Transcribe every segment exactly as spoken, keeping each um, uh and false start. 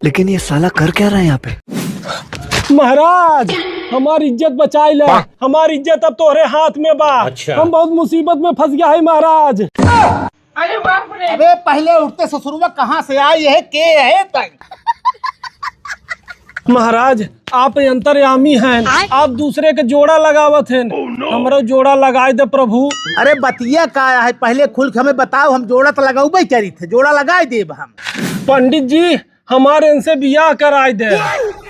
लेकिन ये साला कर क्या रहा है यहाँ पे? महाराज, हमार इज्जत बचाई ले। हमार इज्जत अब तोहरे हाथ में बा। अच्छा। हम बहुत मुसीबत में फंस गया है महाराज। अरे बाप रे। अबे पहले उठते ससुरवा कहाँ से आई है, के है तक? महाराज, आप अंतर्यामी हैं, आय? आप दूसरे के जोड़ा लगावत हैं। Oh, no। हमरो जोड़ा लगाए दे प्रभु। अरे बतिया का है, पहले खुल के हमें बताओ, हम जोड़ा तो लगाउबे करी थे, जोड़ा लगाए देब हम। पंडित जी, हमारे इनसे बियाह कराए दे।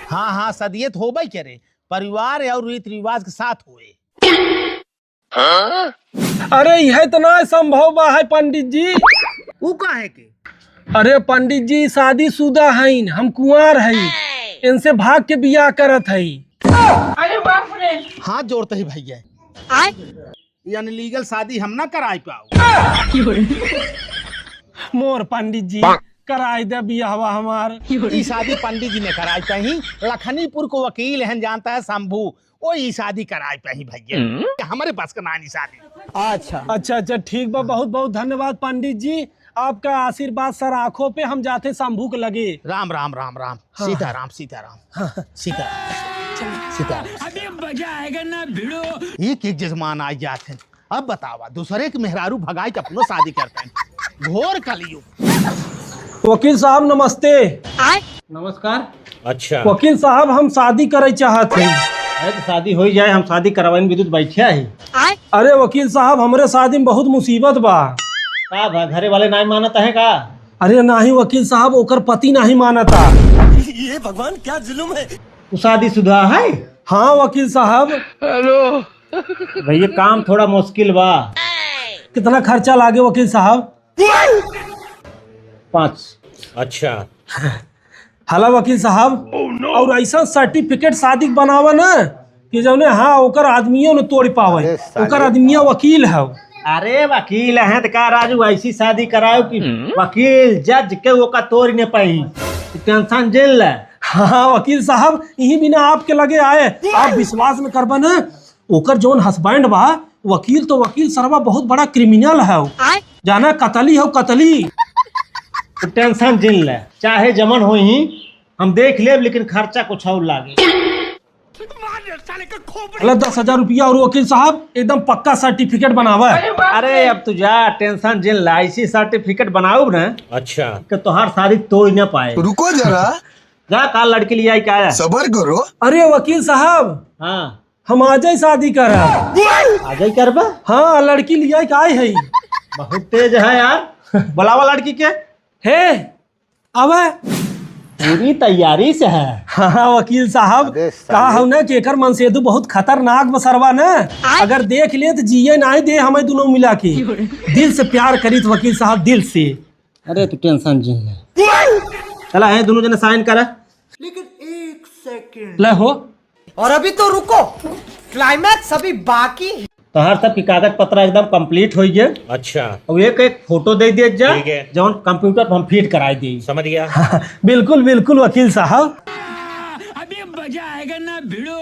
हाँ हाँ, सदियत होबे करे, परिवार और रीति रिवाज के साथ हुए। अरे, यह तो ना संभव बा है पंडित जी। ऊ काहे के? अरे पंडित जी, शादीशुदा हईन, हम कुंवार हई, इनसे भाग के बियाह करत हई। अरे बाप रे। हाथ जोड़ते ही भैया, आय? ये अनलीगल शादी हम ना कराई पाओ। मोर पंडित जी, कराई दे बियाहवा हमार। ई शादी पंडित जी ने कराई पाई, लखनीपुर को वकील हैं, जानता है शंभू, ओ ई शादी कराई पाई भैया। हम्म। हमरे बस का नानी शादी। अच्छा। अच्छा, अच्छा, ठीक बा, बहुत बहुत धन्यवाद पंडित जी, आपका आशीर्वाद सर आँखों पे, हम जाते शंभू के लगे। राम राम राम राम। हाँ। सीताराम सीताराम। हाँ। सीताराम सीताराम। अभी मजा आएगा ना भिड़ो। एक एक जजमान आ जात हैं। अब बतावा, दूसरे के मेहरारू भगाई के अपनो शादी करते हैं। घोर कलयुग। वकील साहब नमस्ते। नमस्कार। अच्छा। वकील साहब, हम शादी करे चाहत हैं। अरे तो शादी हो ही जाए, हम शादी करवाइन विद्युत बैठे ही। अरे वकील साहब, हमरे शादी में बहुत मुसीबत बा। का भा, घरे वाले नाहीं मानत हैं का? अरे नाहीं वकील साहब, ओकर पति नाहीं मानता। ये भगवान क्या जुल्म है। तू शादीशुदा है? हाँ वकील साहब। हेलो। भैया काम थोड़ा मुश्किल बा। कितना खर्चा लागे वकील साहब? पाँच। अच्छा। हला वकील साहब, और ऐसा सर्टिफिकेट शादी के बनावा ना कि जौने हाँ ओकर आदमियों ने तोड़ पावे। अरे साले। ओकर आदमिया वकील है। अरे वकील है तो का राजू ऐसी शादी कराओ कि वकील जज के ओका तोड़ न पाई। टेंशन झेल ले। हाँ वकील साहब, यही बिना आपके लगे आए, आप विश्वास न करबा ना। ओकर जौन हस्बैंड बा, वकील तो वकील सरवा बहुत बड़ा क्रिमिनल है। आय? जाना कतली हो कतली। तो टेंशन जिन ले, चाहे जमन होई, हम देख लेब, लेकिन खर्चा कुछ और लागे। अरे दस हजार रुपया और वकील साहब, एकदम पक्का सर्टिफिकेट बनावा। अरे अब तू जा, टेंशन जिन ले, ऐसी सर्टिफिकेट बनाऊब ना। अच्छा। कि तोहार शादी तोड़ ना पाए। रुको जरा। जा, काल लड़की लियाई के आया। सबर करो। अरे वकील साहब। हाँ। हम आजै शादी करब। आजै करबा? हाँ, लड़की लियाई के आए है। बहुत तेज है यार। बुलावा लड़की के। हे, आवे। पूरी तैयारी से है। हाँ, वकील साहब, अबे साले। कहा हूँ ना कि एकर मनसेधु बहुत खतरनाक बसरवा ना। अगर देख ले तो जिए नाहीं दे हमें दोनों मिला के। दिल से प्यार करीत वकील साहब, दिल से। अरे तू टेंशन जिन ले। चला है दोनों जने साइन करा। लेकिन एक सेकंड। ले हो। और अभी तो रुको, क्लाइमैक्स अभी बाकी है। तोहार सब की कागज पत्र एकदम कंप्लीट हो गए। अच्छा। अब एक एक फोटो दे दिए जा, ठीक है। जौन कंप्यूटर पर हम फीड कराई दी। समझ गया। बिल्कुल बिल्कुल वकील साहब। अभी मजा आएगा ना भिड़ो।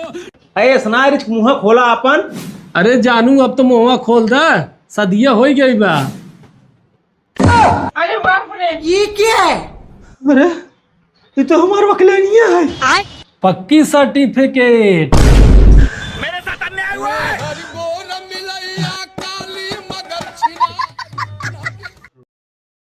अरे सुना रिच, मुंह खोला अपन। अरे जानू, अब तो मुंह खोल दा, सदिया हो गई बा। अरे बाप रे। ये क्या है? अरे, ये तो हमार वकलनिया है। आय? पक्की सर्टिफिकेट।